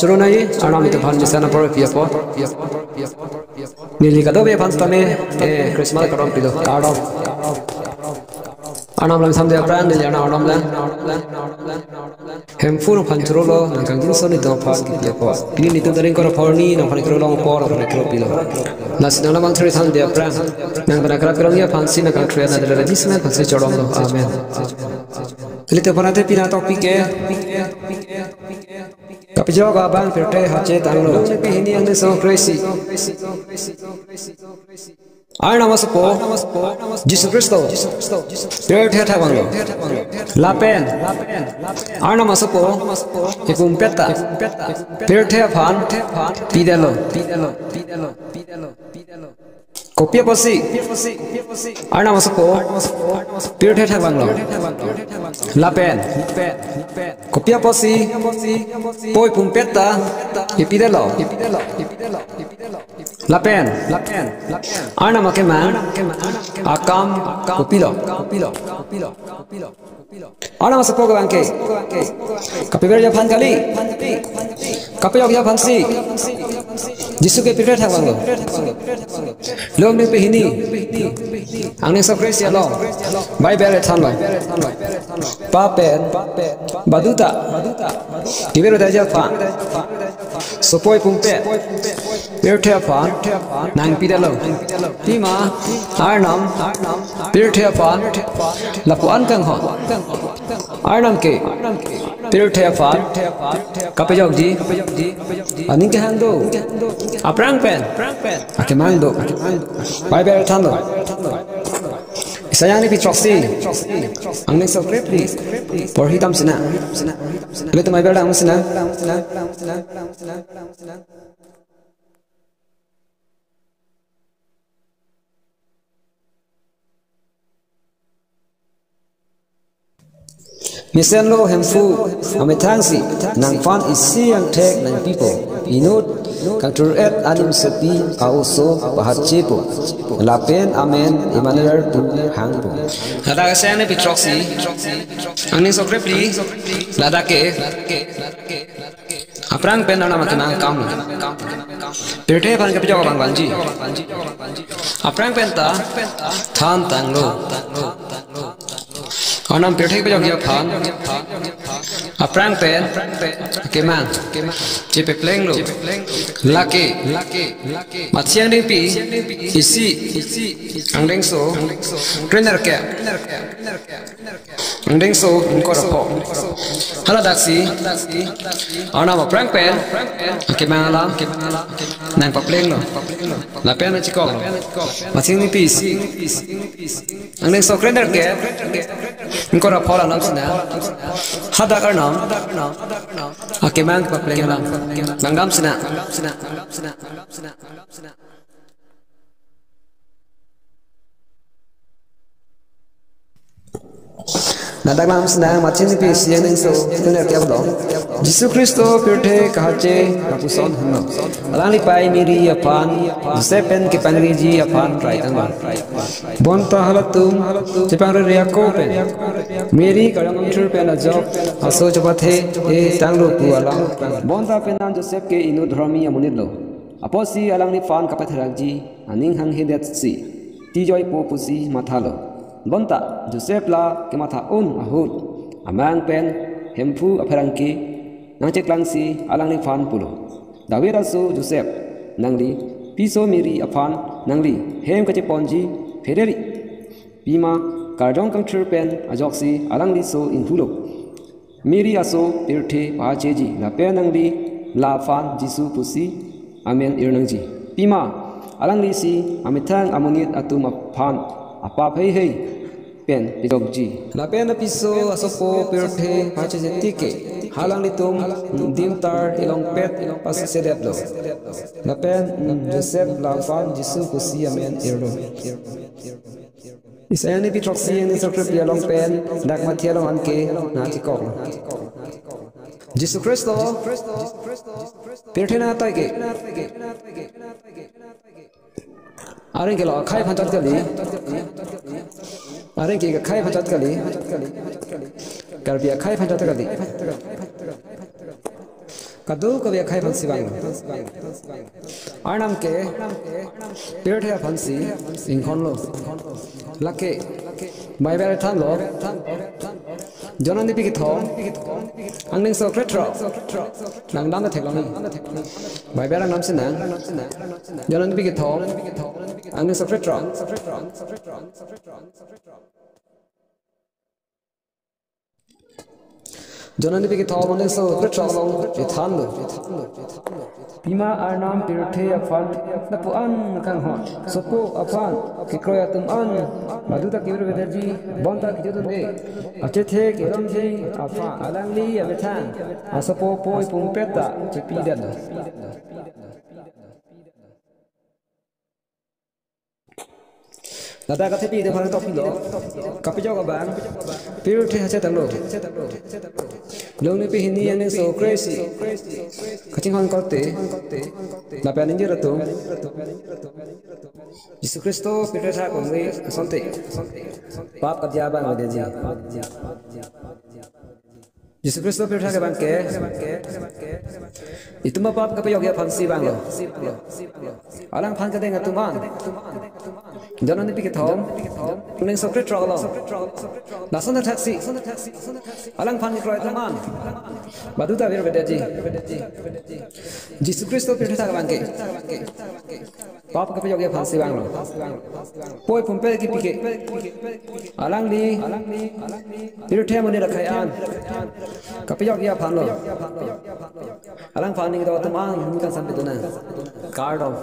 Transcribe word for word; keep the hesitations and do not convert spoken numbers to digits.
Choro nai, Arnam itum aphan mesen apor pi apot. Neli kadokave aphan tame, eh, Christmas kardom pilo, kardom. Arnam along samde aphrang, neli Arnam arnam lang. Hemphu nangphan chorolo, nangkangjinso nelitum aphan kipi apot. Pini nelitum tarik ingkoi ra pho arni, nangphan chorolo apor, nangphan choro pilo. Lasi nangliphan choro thanji aphrang, nangphan akrap kelongji aphansi nangkangthroiji, nangdela Jisu amen aphansi chorolo. Amen. Nelitum aphan ate pini atopic ke, kapejok abang pirthe hache tanglo. Pini hini angdengso kre-isi. Arnam asopo, Jisu Khristo, pirthe athak vanglo. Lapen, Arnam asopo, ipumpet ta, pirthe aphan, pidetlo. Kopi apotsi, Arnam asopo, pirthe athak vanglo. Lapen, kopi apotsi, po ipumpet ta, ipidetlo. Lapen, Arnam akemang, akam, kopilo. Arnam asopo kevang ke, kapeverji aphan kali, kapejokji aphansi, Jisu ke pirthe athak vanglo. Longri pini hini, angdengso kre-isi along, Bible ethanlo. Pap pen, badu ta, kever-o detji aphan, sopo ipumpet, pirthe aphan, nangpidetlo. Pima, Arnam, pirthe aphan, lapu-an kanghon. Arnam ke, pirthe aphan, kapejokji, aning kehang do. Aphrang pen, akemang do. Bible thanlo. Isaiah angdengpi throksi, angdengso krephli, porhi dam sinang. Ilitum Bible dam sinang. Mesenlo Hemphu amethangsi nangphan isi angthek nangpipo, inut kangthur-et animsopi a-oso pahatchepo, lapen amen Emmanuel pu hangpo. Ladak Isaiah angdengpi throksi, angdengso krephli, ladak ke, aphrang pen Arnam akemang akamlo. Pirthe aphan kapejok abang vangji. Aphrang pen ta than tanglo. Arnam pirthe kapejokji aphan, aphrang pen akemang chepaplenglo. Lake, Mathi angdengpi isi, angdengso krenerkep, angdengso ingkoi ra pho. Haladaksi, Arnam aphrang pen akemang alam nangpaplenglo. Lapen nangchekoklo. Mathi angdengpi isi, angdengso krenerkep, ingkoi ra pho alam sinang. Hadak Arnam akemang papleng alam, langdam sinang. Ladak langdam sinang, Mathi angdengpi isi, angdengso krenerkep along. Jisu Khristo pirthe kahache lapuson hanglo. Alangli pei Mary aphan Joseph pen kepangriji aphan rai tanglo. Bonta halatum chepangriri ako pen Mary karjong kangthur pen ajok aso chepathe-e tanglo pu alam. Bonta penang Joseph ke inut dhormi amonit lo. Apotsi alangliphan kapatharakji aning hanghedetsi tijoipo pusi mathalo. Bonta Joseph la kematha-un ahut amang pen Hemphu apherangke nangcheklangsi alangliphan pulo, David aso Joseph, nangli piso Mary aphan nangli hem kacheponji phereri. Pima karjong kangthur pen ajoksi alangli so inghulo. Mary aso pirthe pahacheji, lapen nangli laphan Jisu pusi amen irnangji. Pima alanglisi amethang amonit atum aphan apap heihei pen pejokji. Lapen apiso asopo pirthe pahacheji tike, halanglitum dimtar ilongpet pasisedetlo. Lapen, mm, Joseph laphan Jisu pusi amen irlo. Isaiah angdengpi throksi, angdengso krephli along pen dak Mathi along anke nangchekoklo. Jisu Khristo pirthe nangtoi ke, areng ke lo akhei aphan chot kali. Areng ke akhei aphan chot kali. Karbi akhei aphan chot kali. Kadokave akhei aphansi vanglo. Arnam ke pirthe aphansi ingkoi lo. Lake Bible thanlo. John anipi kethom, angdengso krethrok. Nangdam theklongji. Bible nangdam sinang. John anipi kethom, angdengso krethrok. John anipi kethom, angdengso krethrok along chethanlo. Pima Arnam pirthe aphan lapu-an kanghon. Sopo aphan kekroi atum an baduta kevirvedetji, bonta kejut un-e. Achethe kerongji aphan alangli amethang asopo poi pumpet ta chepidetlo. Ladak kathepi de phang tokpilo. Kapejok abang pirthe hachetanglo. Longnipi hini angdengso kre-isi kachinghon korte, lapen ingjir atum Jisu Khristo pirthe thak ongve asonte pap kadia abang avedetji. Jisu Khristo pirthe thak abang ke itum apap kapejokji aphansi vanglo. Alangphan kedeng atum an, John anipi kethom, angdengso krethrok along, lason thaksi alangphan kekroi atum an baduta virvedetji. Jisu Khristo pirthe thak abang ke pap kapejokji aphansi vanglo. Poi pumpet kepi ke alangli pirthe amonit akhei an kapejokji aphanlo. Alangphan aning kedo atum an ningkan san pidunang. Kardom.